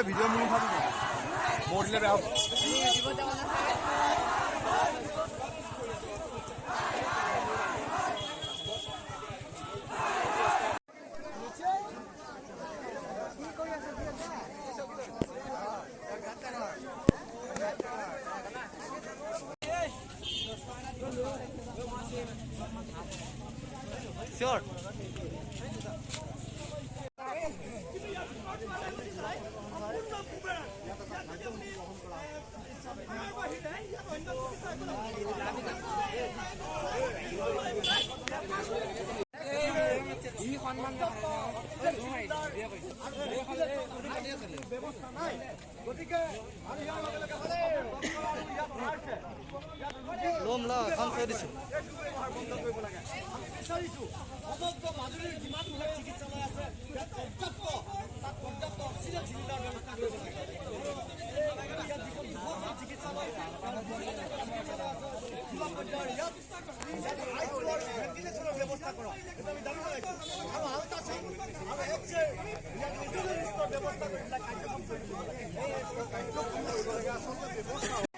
Video' মোৰ উঠাবি, মোৰ দিলে বেয়া হ'ব। Sure. সমগ্ৰ মাজুলীৰ যিমানবিলাক চিকিৎসালয় আছে ইয়াত পৰ্যাপ্ত, তাত পৰ্যাপ্ত অক্সিজেন চিলিণ্ডাৰ ব্যৱস্থা কৰিব লাগে। ইয়াত যিখন দুশখন চিকিৎসালয় আছে জিলা পৰ্যায়ৰ, ইয়াত I C ইউৰ ভেণ্টিলেশ্যনৰ ব্যৱস্থা কৰা, সেইটো আমি দাবী জনাইছোঁ। আৰু আল্ট্ৰাচাউণ্ড আৰু এক্স ৰে, ইয়াত ৰেডিঅ'লজিষ্টৰ ব্যৱস্থা কৰি পেলাই কাৰ্যক্ষম কৰি তুলিব লাগে। কাৰ্যক্ষম কৰিব লাগে আচলতে ব্যৱস্থা।